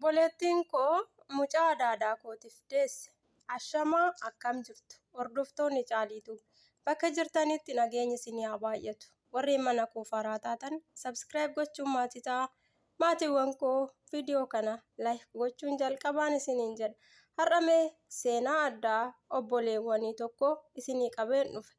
Obboleettiin koo mucaa adaadaa kootiif deesse. Ashamaa akkam jirtu hordoftoonni Caalii Tube bakka jirtanitti nageenyi isinii haa baay'atu. Warreen mana koo faaraa taatan subscribe gochuun maatii ta'a. Maatiiwwan koo viidiyoo kana like gochuun jalqabaan isiniin jedha. Har'a mee seenaa addaa obboleewwanii tokko isinii qabeen dhufe.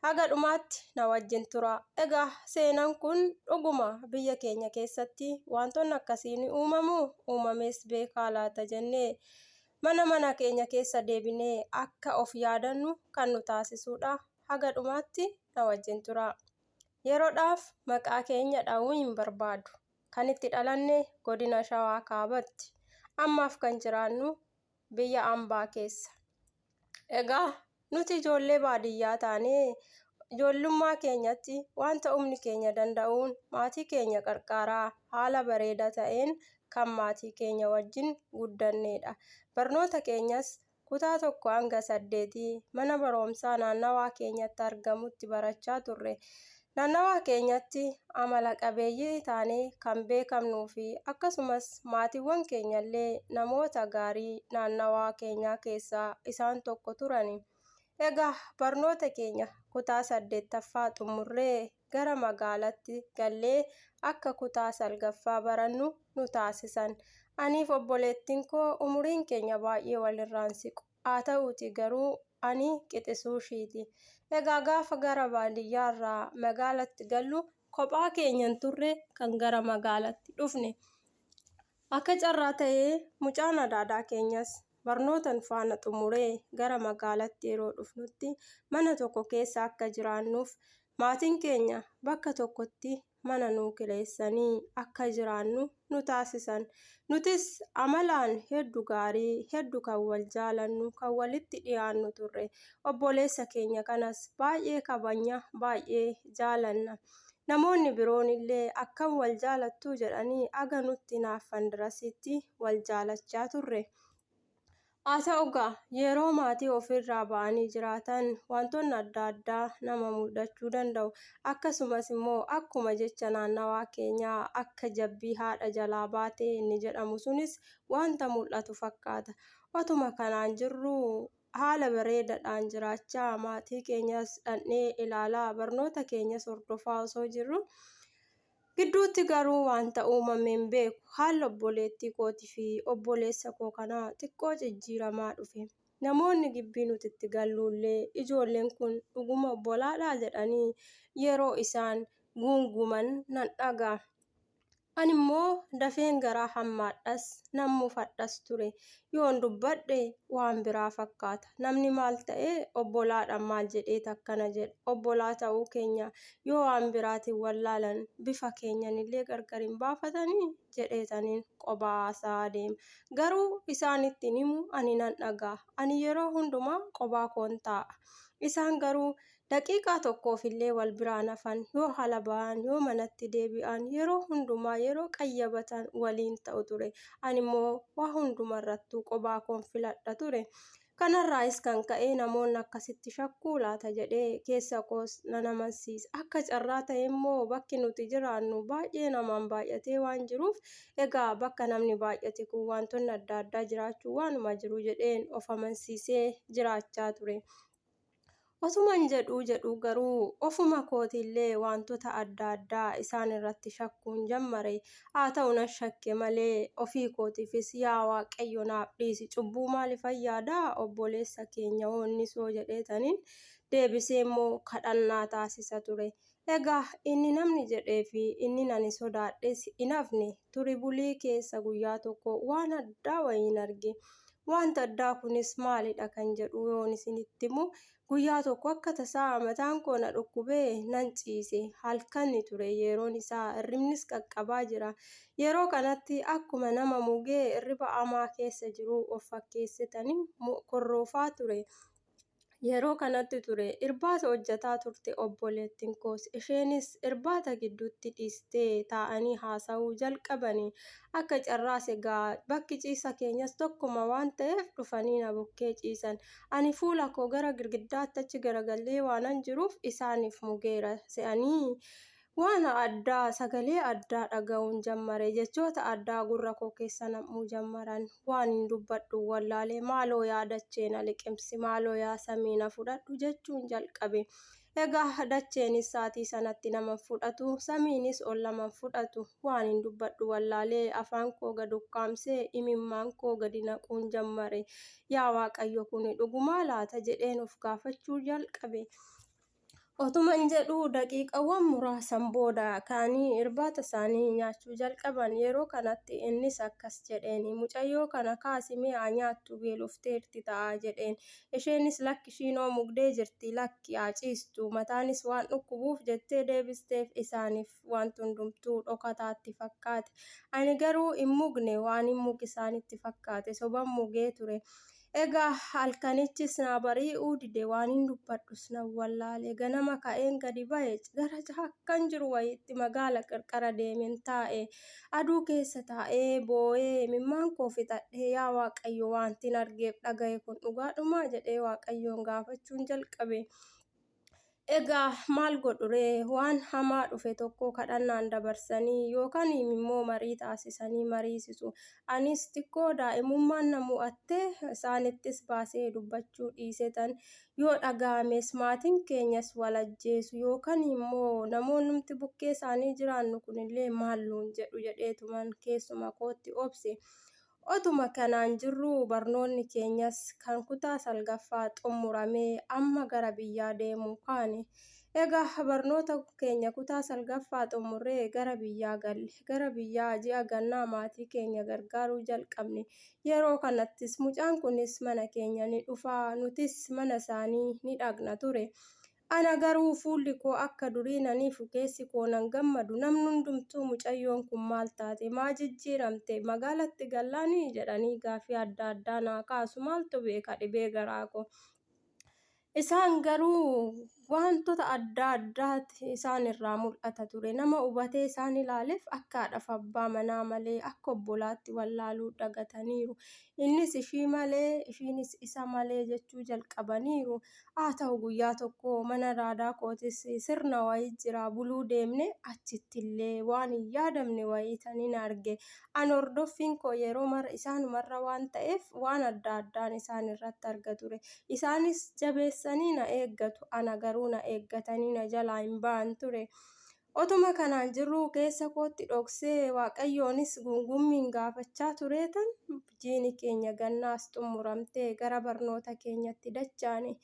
Haga dhumaatti na wajjin turaa. Egaa seenan kun dhuguma biyya keenya keessatti waantonni akkasii ni uumamuu? Uumamees beekaa laata jennee mana mana keenya keessa deebinee akka of yaadannu kan nu taasisuudha. Haga dhumaatti na wajjin turaa. Yeroodhaaf maqaa keenya dha'uu hin barbaadu. Kan itti dhalanne godina Shawaa Kaabatti. Ammaaf kan jiraannu biyya ambaa keessa. Egaa nuti ijoollee baadiyyaa taanee ijoollummaa keenyatti wanta humni keenya danda'uun maatii keenya qarqaaraa haala bareeda ta'een kan maatii keenya wajjin guddanneedha. Barnoota keenyas kutaa 1 hanga saddeetii mana baroomsaa naannawaa keenyatti argamutti barachaa turre. Naannawaa keenyatti amala qabeeyyii taanee kan beekamnuu fi akkasumas maatiiwwan keenyallee namoota gaarii naannawaa keenyaa keessaa isaan tokko turani. Egaa barnoota keenya kutaa 8ffaa xummurree gara magaalatti gallee akka kutaa salgaffaa barannu nu taasisan. Aniif obboleettiin koo umuriin keenya baay'ee walirraa hin siqu. Haa ta'uutii garuu ani qixisuushiiti. Egaa gaafa gara baadiyyaarraa magaalatti gallu kophaa keenya hin turre kan gara magaalatti dhufne. Akka carraa ta'ee mucaan adaadaa keenyas barnoota nu faana xumuree gara magaalatti yeroo dhufnutti mana tokko keessa akka jiraannuuf maatiin keenya bakka tokkotti mana nuu kireessanii akka jiraannu nu taasisan. Nutis amalaan heddu gaarii, heddu kan wal jaalannu, kan walitti dhiyaannu turre. Obboleessa keenya kanas baay'ee kabajna, baay'ee jaalanna. Namoonni biroon illee akkam wal jaalattuu jedhanii haga nutti hinaaffan dirasitti wal jaalachaa turre. Haa ta'u gaa yeroo maatii ofiirraa ba'anii jiraatan waantonni adda addaa nama mudachuu danda'u. Akkasumas immoo akkuma jecha naannawaa keenyaa akka jabbii haadha jalaa baatee inni jedhamu sunis waanta mul'atu fakkaata. Otuma kanaan jirruu haala bareedadhaan jiraachaa maatii keenyas dhaqnee ilaalaa barnoota keenyas hordofaa osoo jirruu gidduutti garuu wanta uumame hin beeku. Haalli obboleettii kootii fi obboleessa koo kanaa xiqqoo jijjiiramaa dhufe. Namoonni gibbii nuti itti galluullee ijoolleen kun dhuguma obbolaadhaa jedhanii yeroo isaan guunguman nan dhaga'a. Ani immoo dafeen garaa hammaadhas, nan mufadhas ture. Yoon dubbadhe waan biraa fakkaata. Namni maal ta'e obbolaadhaan maal jedheet akkana jedha. Obbolaa ta'uu keenya yoo waan biraatiin wallaalan bifa keenyanillee gargar hin baafatanii? jedheetaniin qobaa haasa'aa deema. Garuu isaanitti hin himu, ani nan dhaga'a. Ani yeroo hundumaa qobaa koon taa'a. Isaan garuu Daqiiqaa tokkoof illee wal biraa hin hafan. Yoo ala ba'an, yoo manatti deebi'an, yeroo hundumaa yeroo qayyabatan waliin ta'u ture. Ani immoo waa hunduma irrattuu qobaa koon filadha ture. Kanarraayis kan ka'e namoonni akkasitti shakkuu laata jedhee keessa koos nan amansiisa. Akka carraa ta'ee immoo bakki nuti jiraannu baay'ee namaan baay'atee waan jiruuf egaa bakka namni baay'ate kun waantonni adda addaa jiraachuu waanuma jiru jedheen of amansiisee jiraachaa ture. Otuman jedhuu jedhuu garuu ofuma kootiillee waantota adda addaa isaan irratti shakkuun jammare. Haa ta'u nan shakke malee ofii kootiifis yaa Waaqayyo naaf dhiisi cubbuu maalifan yaadaa obboleessa keenyahoo innisoo jedheetanin deebisee immoo kadhannaa taasisa ture. Egaa inni namni jedhee fi innin ani sodaadhes hin hafne. Turi bulii keessa guyyaa tokko waan addaa wayiin arge. Waanti addaa kunis maalidha kan jedhu yoon isinitti himu, guyyaa tokko akka tasaa mataan koo na dhukkubee nan ciise. Halkani ture yeroon isaa, hirribnis qaqqabaa jira. Yeroo kanatti akkuma nama mugee hirriba hamaa keessa jiruu of fakkeessetanin korroofaa ture. Yeroo kanatti ture irbaata hojjetaa turte obboleettin koos. Isheenis irbaata gidduutti dhiistee taa'anii haasa'uu jalqabani. Akka carraas egaa bakki ciisa keenyas tokkuma waan ta'eef dhufanii na bukkee ciisan. Ani fuula koo gara girgiddaatti achi garagallee waanan jiruuf isaaniif mugeera se'anii. Waan addaa, sagalee addaa dhaga'uun jammare. Jechoota addaa gurra koo keessa nam'uu jammaran. Waanin dubbadhun wallaale. Maaloo yaa dachee na liqimsi, maaloo yaa samii na fudhadhu jechuun jalqabe. Egaa dacheenis saatii sanatti nama hin fudhatu, samiinis ol nama hin fudhatu. Waanin dubbadhu wallaalee afaan koo gad ukkaamsee imimmaan koo gadi naquun jammare. Yaa Waaqayyo kuni dhugumaa laata jedheen of gaafachuu jalqabe. Otuman jedhuu daqiiqawwan muraasan booda ka'anii irbaata isaanii nyaachuu jalqaban. Yeroo kanatti innis akkas jedheen, Mucayyoo kana kaasi mee haa nyaattu beelofteerti ta'a jedheen. Isheenis lakki ishiinoo mugdee jirti lakki haa ciistu mataanis waan dhukkubuuf jettee deebisteef. Isaaniif wanti hundumtuu dhokataatti fakkaate. Ani garuu hin mugne waanin muge isaanitti fakkaate soban mugee ture. Egaa halkanichis naa barii'uu dide, waanin dubbadhus nan wallaale. Ganama ka'een gadi ba'e, gara caakkan jiru wayiitti magaala qirqara deemen taa'e. Aduu keessa taa'ee boo'ee imimmaan koo fixadhee yaa Waaqayyo waantin argeef dhaga'e kun dhugaadhumaa jedhee Waaqayyoon gaafachuun jalqabe. Egaa maal godhu ree? Waan hamaa dhufe tokko kadhannaan dabarsanii yookaan immoo marii taasisanii mariisisu. Anis xiqqoo daa'imummaan na mo'attee isaanittis baasee dubbachuu dhiisetan. Yoo dhaga'ames maatiin keenyas wal ajjeesu yookaan immoo namoonnumti bukkee isaanii jiraannu kunillee maal nuun jedhu jedheetuman keessuma kootti obse. Otuma kanaan jirruu barnoonni keenyas kan kutaa salgaffaa xummuramee amma gara biyyaa deemuu kaane. Egaa barnoota keenya kutaa salgaffaa xummurree gara biyyaa galle. Gara biyyaa ji'a gannaa maatii keenya gargaaruu jalqabne. Yeroo kanattis mucaan kunis mana keenya ni dhufa, nutis mana isaanii ni dhaqna ture. Ana garuu fuulli koo akka durii nan ifu, keessi koo nan gammadu. Namni hundumtuu mucayyoon kun maal taate? Maa jijjiiramte? Magaalatti gallaanii? jedhanii gaaffii adda addaa naa kaasu. Maaltu beeka dhibee garaa koo? Isaan garuu waantota adda addaati isaan irraa mul'ata ture. Nama hubatee isaan ilaaleef akka haadhaaf abbaa manaa malee akka obbolaatti wallaaluu dagataniiru. Innis ishii malee, ishiinis isa malee jechuu jalqabaniiru. Haa ta'u guyyaa tokko mana daadaa kootis sirna wayii jira buluu deemne achittillee waan hin yaadamne wayii tanin arge. An hordoffiin koo yeroo mara isaanumarra waan ta'eef waan adda addaan isaan irratti arga ture. Isaanis jabeessanii na eeggatu ana garuu na eeggatanii na jalaa hin ba'an ture. Otuma kanaan jirruu keessa kootti dhoksee Waaqayyoonis guungummiin gaafachaa tureetan jiini keenya gannaas xummuramtee gara barnoota keenyatti dachaane.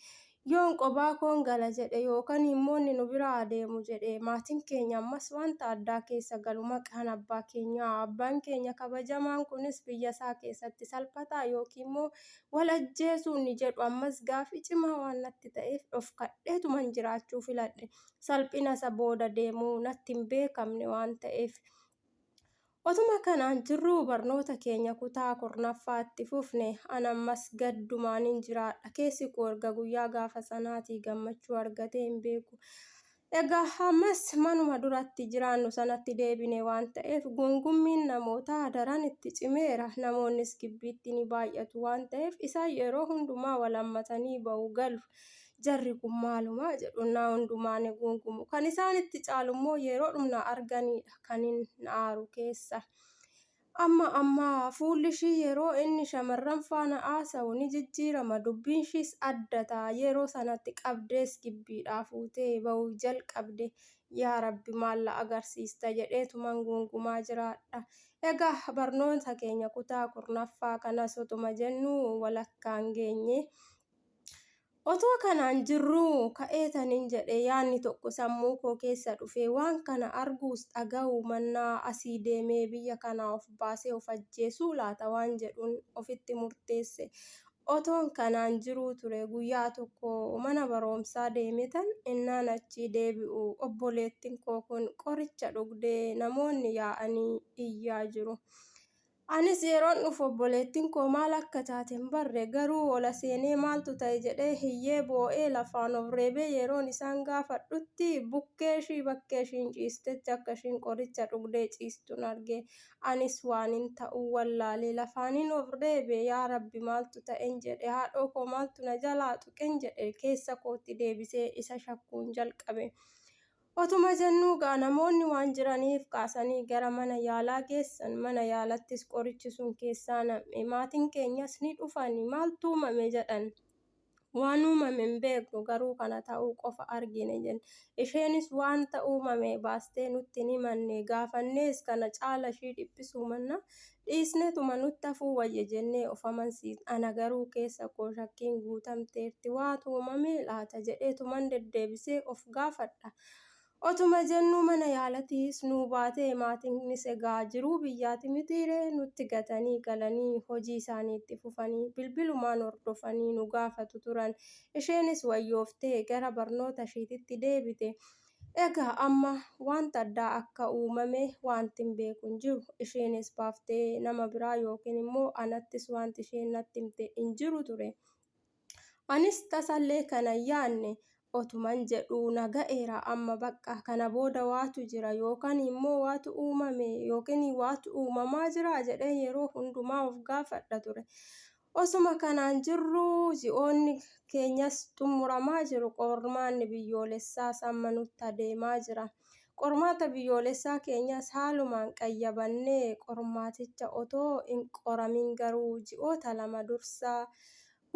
Yoon qobaa koon gala jedhe yookan immoo inni nu biraa adeemu jedhe maatiin keenya ammas wanta addaa keessa galu maqaan abbaa keenyaa abbaan keenya kabajamaan kunis biyyasaa keessatti salphataa yookiin immoo wal ajjeesuu inni jedhu ammas gaafii cimaa waan natti ta'eef dhofkadheetuman jiraachuu filadhe. Salphina isa booda deemu natti hin beekamne waan ta'eef. Otuma kanaan jirruu barnoota keenya kutaa 10ffaa itti fufne. An ammas gaddumaanin jiraadha. Keessi koo erga guyyaa gaafa sanaatii gammachuu argatee hin beeku. Egaa ammas manuma duratti jiraannu sanatti deebine waan ta'eef guungummiin namootaa daran itti cimeera. Namoonnis gibbiitti ni baay'atu waan ta'eef isaan yeroo hundumaa wal hammatanii ba'u galu. Jarri kun maaluma jedhu ennaa hundumaa ni guungumu. Kan isaanitti caalu immoo yeroodhum na arganiidha kanin na aaru keessa. Amma amma fuulli ishii yeroo inni shamarran faana haasa'u ni jijjiirama, dubbiin ishiis adda ta'a. Yeroo sanatti qabdees gibbiidhaa fuutee ba'uu jalqabde. Yaa Rabbi maal na agarsiista jedheetuman guungumaa jiraadha. Egaa barnoota keenya kutaa 10ffaa kanas otuma jennuu walakkaan geenye. Otoo kanaan jirruu ka'eetanin jedhe yaadni tokko sammuu koo keessa dhufe. Waan kana arguus dhaga'uu mannaa asii deemee biyya kanaa of baasee of ajjeesuu laata waan jedhun ofitti murteesse. Otoon kanaan jiruu ture guyyaa tokko mana baroomsaa deemetan ennaan achii deebi'u obboleettin koo kun qoricha dhugdee namoonni yaa'anii iyyaa jiru. Anis yeroon dhufu obboleettiin koo maal akka taate hin barre. Garuu ola seenee maaltu ta'e jedhee hiyyee boo'ee lafaan of reebee yeroon isaan gaafadhutti bukkee ishii bakkee ishiin ciistetti akka ishiin qoricha dhugdee ciistun arge. Anis waanin ta'u wallaale. Lafaanin of reebe. Yaa Rabbi maaltu ta'en jedhe. Haadhoo koo maaltu na jalaa tuqen jedhe keessa kootti deebisee isa shakkuun jalqabe. Otuma jennuu gaa namoonni waan jiraniif kaasanii gara mana yaalaa geessan. Mana yaalattis qorichi sun keessaa nam'e. Maatiin keenyas ni dhufani. Maaltu uumame jedhan. Waan uumame hin beeknu garuu kana ta'uu qofa argine jenne. Isheenis waanta uumame baastee nutti hin himanne. Gaafannees kana caala ishii dhiphisuu mannaa dhiisnetuma nutti hafuu wayya jennee of amansiisne. Ana garuu keessa koo shakkiin guutamteerti. Waatu uumamee laata jedheetuman deddeebisee of gaafadha. Otuma jennuu mana yaalatiis nuu baatee maatiinis egaa jiruu biyyaati mitiiree nutti gatanii galanii hojii isaanii itti fufanii bilbilumaan hordofanii nu gaafatu turan. Isheenis wayyooftee gara barnoota ishiititti deebite. Egaa amma wanta addaa akka uumame waantin beeku hin jiru. Isheenis baaftee nama biraa yookiin immoo anattis wanti isheen natti himte hin jiru ture. Anis tasallee kana hin yaadne. Otuman jedhuu na ga'eera amma baqqa kana booda waatu jira yookan immoo waatu uumame yookiin waatu uumamaa jira jedheen yeroo hundumaa of gaafadha ture. Osuma kanaan jirruu ji'oonni keenyas xummuramaa jiru. Qormaanni biyyoolessaas amma nutti adeemaa jira. Qormaata biyyoolessaa keenyas haalumaan qayyabannee qormaaticha otoo hin qoramin garuu ji'oota lama dursa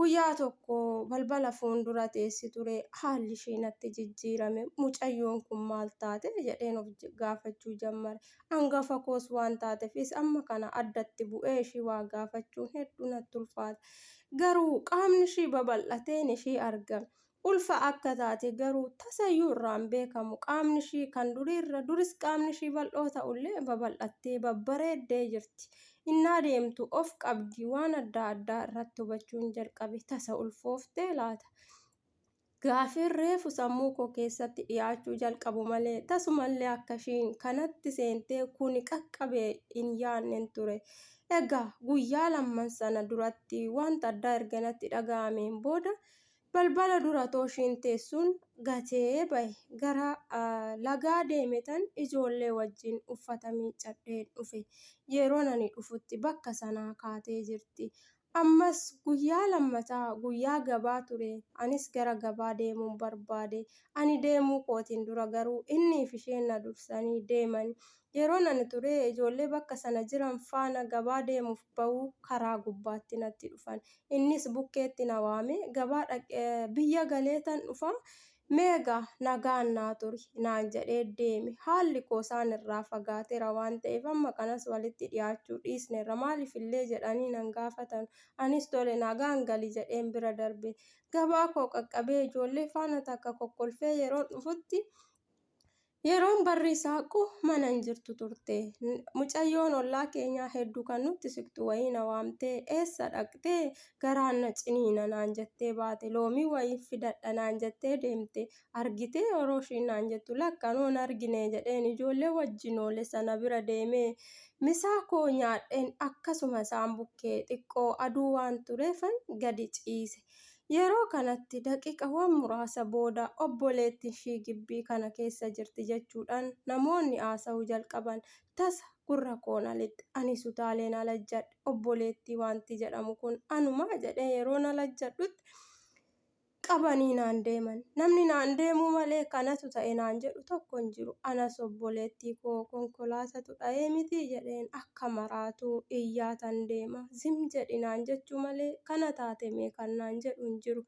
Guyyaa tokko balbala fuundura teessi ture. Haalli ishii natti jijjiirame. Mucayyoon kun maal taate? jedheen of gaafachuu jammare. Angafa koos waan taatefis amma kana addatti bu'ee ishii waa gaafachuun hedduu natti ulfaata. Garuu qaamni ishii babal'ateen ishii arga. Ulfa akka taate garuu tasayyuu irraa hin beekamu. Qaamni ishii kan duriirra, duris qaamni ishii bal'oo ta'ullee babal'attee babbareeddee jirti. Innaa deemtu of qabdi. Waan adda addaa irratti hubachuun jalqabe. Tasa ulfooftee laata? Gaafiin reefu sammuu koo keessatti dhiyaachuu jalqabu malee tasumallee akka ishiin kanatti seentee kuni qaqqabe hin yaadnen ture. Egaa guyyaa lamman sana duratti wanta addaa erga natti dhaga'ameen booda Balbala dura otoo ishiin teessuun gatee bahe. Gara lagaa deemetan ijoollee wajjin uffata miiccadheen dhufe. Yeroon ani dhufutti bakka sanaa kaatee jirti. Ammas guyyaa lammataa guyyaa gabaa ture. Anis gara gabaa deemuun barbaade. Ani deemuu kootiin dura garuu inniif isheen na dursanii deemani. Yeroon ani turee ijoollee bakka sana jiran faana gabaa deemuuf bahu karaa gubbaatti natti dhufan. Innis bukkeetti na waamee gabaa dhaqe biyya galeetan dhufa mee egaa nagaan naa turi naan jedhee deeme. Haalli koo isaan irraa fagaateera waan ta'eef amma kanas walitti dhiyaachuu dhiisneerra maaliifillee jedhanii nan gaafatan. Anis tole nagaan gali jedheen bira darbe. Gabaa koo qaqqabee ijoollee faana takka kokkolfee yeroon dhufutti Yeroon barri saaqu mana hin jirtu turte. Mucayyoon ollaa keenyaa hedduu kan nutti siqtu wayii na waamtee eessa dhaqxee garaan na ciniina naan jettee baate. Loomii wayiin fidadha naan jettee deemte. Argitee yeroo ishiin naan jettu lakka anoo hin argine jedheen ijoollee wajjin oole sana bira deemee misaa koo nyaadheen akkasuma isaan bukkee xiqqoo aduu waan tureefan gadi ciise. Yeroo kanatti daqiiqawwan muraasa booda obboleettiin ishii gibbii kana keessa jirti jechuudhaan namoonni haasa'uu jalqaban. Tasa gurra koo na lixxe. Anis utaaleen alajjadhe. Obboleettii wanti jedhamu kun anumaa jedhee yeroon alajjadhutti qabanii naan deeman. Namni naan deemuu malee kanatu ta'e naan jedhu tokko hin jiru. Anas obboleettii koo konkolaatatu dha'ee mitii jedheen akka maraatuu iyyaatan deema. Zim jedhi naan jechuu malee kana taate mee kan naan jedhu hin jiru.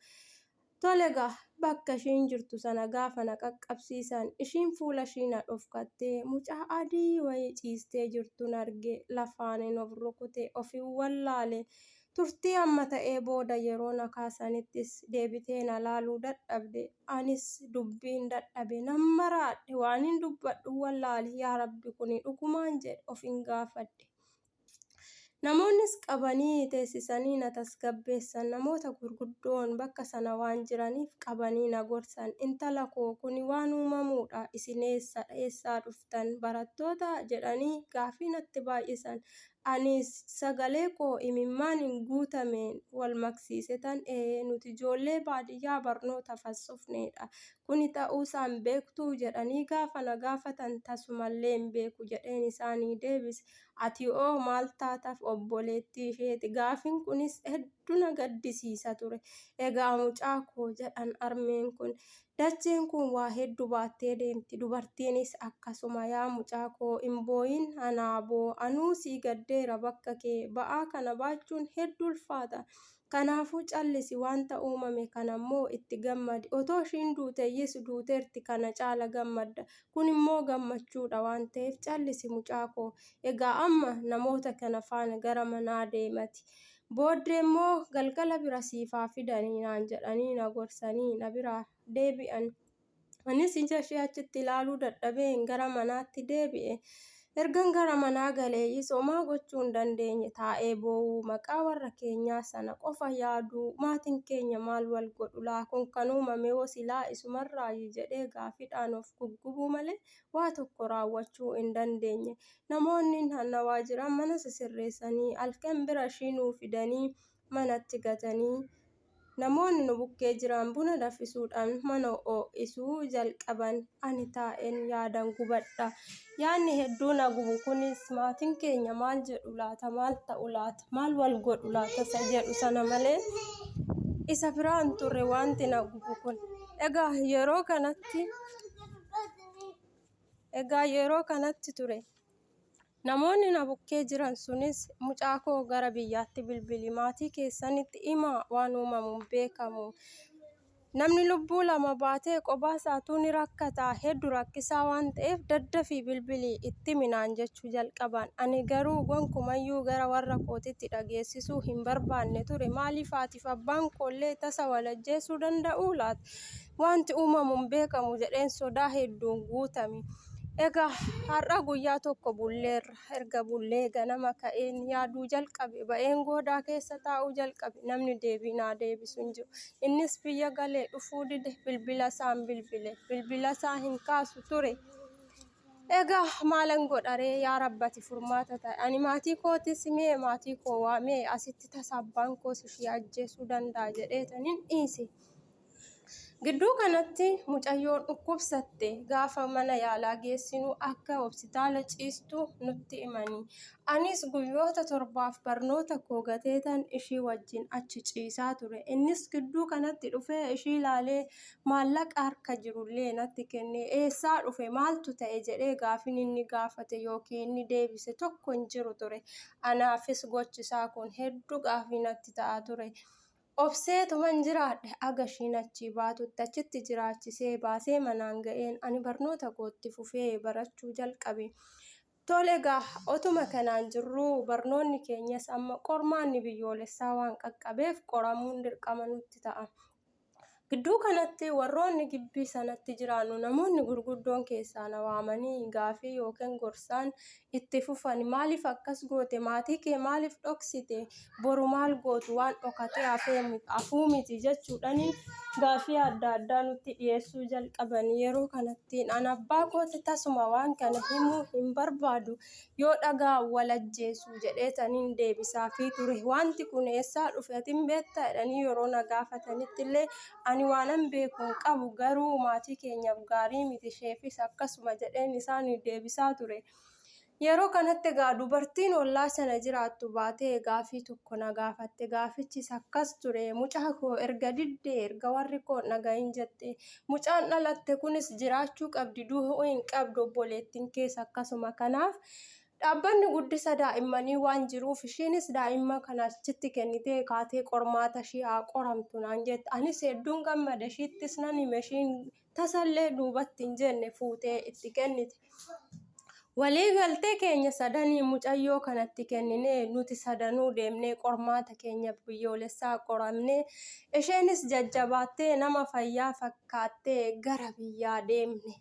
Tole egaa bakka ishiin jirtu sana gaafa na qaqqabsiisan ishiin fuula ishii na dhofkattee mucaa adii wayii ciistee jirtun arge. Lafaanin of rukute ofin wallaale. Turtii hamma ta'ee booda yeroo na kaasanittis deebitee na laaluu dadhabde. Anis dubbiin dadhabe. Nan maraadhe. Waanin dubbadhun wallaale. Yaa Rabbi kuni dhugumaan jedhe ofin gaafadhe. Namoonnis qabanii teessisanii na tasgabbeessan. Namoota gurguddoon bakka sana waan jiraniif qabanii na gorsan. Intala koo kuni waan uumamuudha. Isin eessa eessaa dhuftan? Barattootaa? Jedhanii gaafii natti baay'isan. Anis sagalee koo imimmaaniin guutameen wal maksiisetan ee nuti ijoollee baadiyyaa barnootaaf as dhufneedha. Kuni ta'uusaa hin beektuu? jedhanii gaafa na gaafatan tasumallee hin beeku jedheen isaanii deebise. Ati'oo maal taataf? Obboleettii isheeti. Gaafiin kunis heddu na gaddisiisa ture. Egaa mucaa koo jedhan harmeen kun. Dacheen kun waa heddu baattee deemti. Dubartiinis akkasuma. Yaa mucaa koo hin booyin anaa boo. Anuu sii gaddeera bakka kee. Ba'aa kana baachuun heddu ulfaata. Kanaafuu callisi wanta uumame kanammoo itti gammadi. Otoo ishiin duuteeyyis duuteerti kana caala gammadda. Kunimmoo gammachuudha waan ta'eef callisi mucaa koo. Egaa amma namoota kana faana gara manaa deemati. Booddee immoo galgala bira siif haa fidanii naan jedhanii na gorsanii na biraa deebi'an. Anis ija ishee achitti ilaaluu dadhabeen gara manaatti deebi'e. Ergan gara manaa galeeyyis homaa gochuu hin dandeenye. Taa'ee boo'uu, maqaa warra keenyaa sana qofa yaaduu, maatiin keenya maal wal godhu laa, kun kan uumame hoo silaa isumarraayyi jedhee gaafidhaan of guggubuu malee waa tokko raawwachuu hin dandeenye. Namoonni naannawaa jiran mana sisirreessanii halkan bira ishii nuu fidanii manatti gatanii namoonni nu bukkee jiran buna danfisuudhaan mana ho'isuu jalqaban. Ani taa'een yaadan gubadha. Yaadni hedduu na gubu kunis maatiin keenya maal jedhu laata, maal ta'u laata, maal wal godhu laata isa jedhu sana malee isa biraa hin turre wanti na gubu kun. Egaa yeroo kanatti Egaa yeroo kanatti ture. Namoonni na bukkee jiran sunis mucaa koo gara biyyaatti bilbili, maatii keessanitti himaa waan uumamu hin beekamu. Namni lubbuu lama baatee qobaa isaatuu ni rakkata, heddu rakkisaa waan ta'eef daddafii bilbili itti himi naan jechuu jalqaban. Ani garuu gonkumayyuu gara warra kootitti dhageessisuu hin barbaanne ture. Maaliif haatiif abbaan koollee tasa wal ajjeesuu danda'uu laata? Wanti uumamu hin beekamu jedheen sodaa hedduun guutame. Egaa har'a guyyaa tokko bulleerra. Erga bullee ganama ka'een yaaduu jalqabe. Ba'een goodaa keessa taa'uu jalqabe. Namni deebii naa deebisu hin jiru. Innis biyya galee dhufuu dide. Bilbila isaan bilbile. Bilbila isaa hin kaasu ture. Egaa maalan godharee yaa Rabbi ati furmaata ta'i. Ani maatii kootis himee maatii koo waamee asitti tasa abbaan koos ishii ajjeesuu danda'a jedheetaniin dhiise. Gidduu kanatti mucayyoon dhukkubsatte gaafa mana yaalaa geessinu akka hopsitaala ciistu nutti himani. Anis guyyoota torbaaf barnoota koo gateetan ishii wajjin achi ciisaa ture. Innis gidduu kanatti dhufee ishii ilaalee maallaqa harka jirullee natti kenne. Eessaa dhufe maaltu ta'e jedhee gaafin inni gaafate yookiin inni deebise tokko hin jiru ture. Anaafis gochisaa kun hedduu gaafii natti ta'aa ture. Obseetuman jiraadhe haga ishiin achii baatutti achitti jiraachisee baasee manaan ga'een ani barnoota koo itti fufee barachuu jalqabe. Tole egaa otuma kanaan jirruu barnoonni keenyas amma qormaanni biyyoolessaa waan qaqqabeef qoramuun dirqama nutti ta'a. Gidduu kanatti warroonni gibbii sanatti jiraannu namoonni gurguddoon keessaa na waamanii gaafii yookiin gorsaan itti fufani. Maaliif akkas goote? Maatii kee maaliif dhoksite? Boru maal gootu? Waan dhokatee hafuu miti jechuudhani gaafii adda addaa nutti dhiyeessuu jalqabani. Yeroo kanatti an abbaa kootti tasuma waan kana himuu hin barbaadu. Yoo dhaga'an wal ajjeesu jedheetaniin deebisaafii ture. Wanti kun eessaa dhufe ati hin beektaa jedhanii yeroo na gaafatanitti illee ani waanan beeku hin qabu garuu maatii keenyaaf gaarii miti isheefis akkasuma jedheen isaanii deebisaa ture. Yeroo kanatti egaa dubartiin ollaa sana jiraattu baatee gaafii tokko na gaafatte. Gaafichis akkas ture. Mucaa koo erga diddee erga warri koo hin dhagahin jette Mucaan dhalatte kunis jiraachuu qabdi du'uu hin qabdu obboleettiin kees akkasuma kanaaf dhaabbanni guddisa daa'immanii waan jiruuf ishiinis daa'imma kana achitti kennitee kaatee qormaata ishii haa qoramtu naan jette anis hedduun gammade ishiittis nan hime ishiin tasallee duubatti hin jenne fuutee itti kennite. Walii galtee keenya sadanii mucayyoo kanatti kenninee nuti sadanuu deemnee qormaata keenya biyyoolessaa qoramnee isheenis jajjabaattee nama fayyaa fakkaattee gara biyyaa deemne.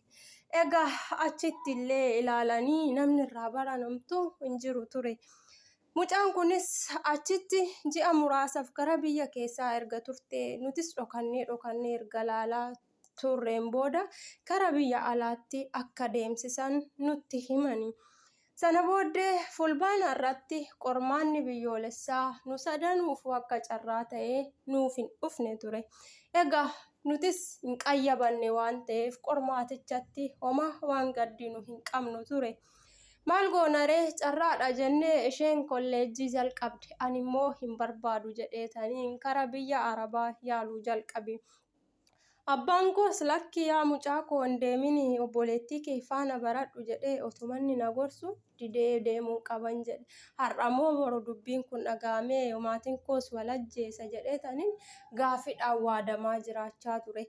Egaa achitti illee ilaalanii namni irraa baranamtu hin jiru ture. Mucaan kunis achitti ji'a muraasaaf gara biyya keessaa erga turtee nutis dhokannee dhokannee erga ilaalaa turreen booda gara biyya alaatti akka deemsisan nutti himani. Sana booddee Fulbaana irratti qormaanni biyyoolessaa nu sadanuufuu akka carraa ta'ee nuuf hin dhufne ture. Egaa nutis hin qayyabanne waan ta'eef qormaatichatti homaa waan gaddinu hin qabnu ture. Maal goonaree carraadha jennee isheen kolleejjii jalqabde animmoo hin barbaadu jedheetaniin kara biyya Arabaa yaaluu jalqabe. Abbaan koos lakki yaa mucaa koo hin deemini obboleettii kee faana baradhu jedhee otuma inni na gorsu didee deemuun qaban jedhe. Har'a moo boru dubbiin kun dhaga'amee maatiin koos wal ajjeesa jedheetanin gaafidhaan waadamaa jiraachaa ture.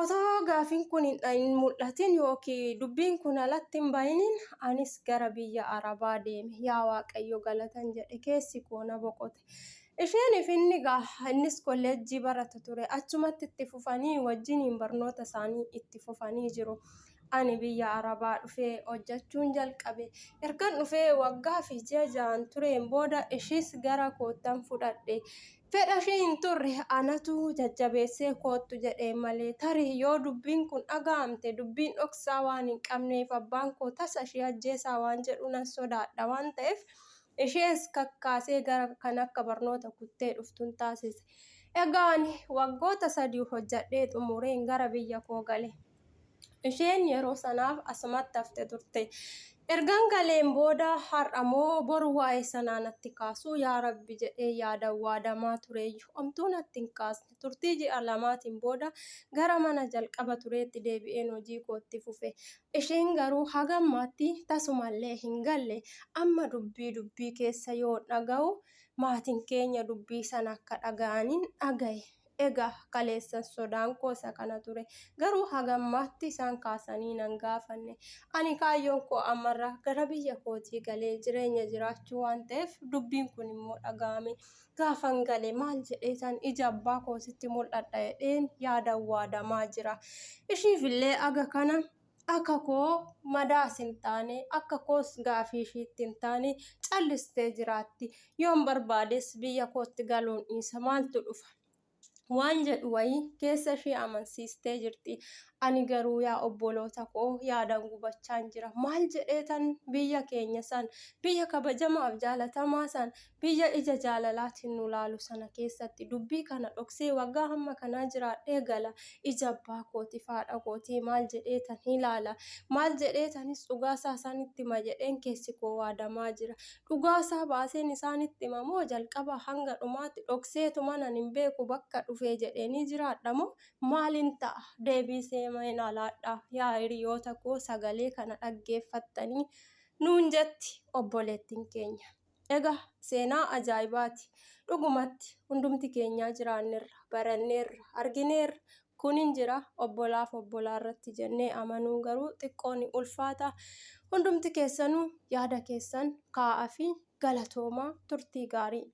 Otoo gaafiin kun hin mul'atin yookiin dubbiin kun alatti hin bahinin anis gara biyya Arabaa deeme. Yaa Waaqayyo galatan jedhe keessi koo na boqote. Isheen fi inni egaa innis kolleejjii barata ture. Achumatti itti fufanii wajjiniin barnoota isaanii itti fufanii jiru. Ani biyya Arabaa dhufee hojjechuun jalqabe. Ergan dhufee waggaa fi ji'a ja'an tureen booda ishiis gara koottan fudhadhe. Fedha ishii hin turre anatu jajjabeessee koottu jedheen malee. Tarii yoo dubbiin kun dhaga'amte dubbiin dhoksaa waan hin qabneef abbaan koo tasa ishii ajjeesaa waan jedhu nan sodaadha waan ta'eef Ishees kakkaasee gara kan akka barnoota kuttee dhuftun taasise. Egaa ani waggoota 3 hojjadhee xumureen gara biyya koo gale. Isheen yeroo sanaaf asumatti hafte turte. Ergan galeen booda har'a moo boru waa'ee sanaa natti kaasuu yaa Rabbi jedhee yaadan waadamaa tureeyyu. Omtuu natti hin kaasne. Turtii ji'a lamaatiin booda gara mana jalqaba tureetti deebi'een hojii koo itti fufe. Isheen garuu haga ammaatti tasumallee hin galle. Amma dubbii dubbii keessa yoon dhaga'u maatiin keenya dubbii sana akka dhaga'anin dhaga'e. Egaa kaleessan sodaan koo isa kana ture. Garuu haga ammaatti isaan kaasanii nan gaafanne. Ani kaayyoon koo ammarra gara biyya kootii galee jireenya jiraachuu waan ta'eef dubbiin kun immoo dhaga'ame. Gaafan gale maal jedheetan ija abbaa kootitti mul'adha jedheen yaadan waadamaa jira. Ishiifillee aga kana akka koo madaas hin taane, akka koos gaafii ishiitti hin taane callistee jiraatti. Yoon barbaades biyya kootti galuun dhiisa maaltu dhufa? waan jedhu wayii keessa ishii amansiistee jirti. Ani garuu yaa obboloota koo yaadan gubachaan jira. Maal jedheetan biyya keenya san, biyya kabajamaaf jaalatamaa san, biyya ija jaalalaatiin nu laalu sana keessatti dubbii kana dhoksee waggaa hamma kanaa jiraadhee gala. Ija abbaa kootiif haadha kootii maal jedheetan ilaala? Maal jedheetanis dhugaasaa isaanitti hima jedheen keessi koo waadamaa jira. Dhugaasaa baaseen isaanitti hima moo jalqabaa hanga dhumaatti dhokseetuman ani hin beeku bakka dhufee jedheenii jiraadha moo maalin ta'a? Deebii mee naa laadhaa yaa hiriyoota koo sagalee kana dhaggeeffattanii nuun jetti obboleettiin keenya. Egaa seenaa ajaa'ibaati. Dhugumatti hundumti keenyaa jiraannerra, baranneerra, argineerra. Kun hin jira obbolaaf obbolaa irratti jennee amanuun garuu xiqqoo ni ulfaata. Hundumti keessanuu yaada keessan kaa'aafii galatoomaa turtii gaarii.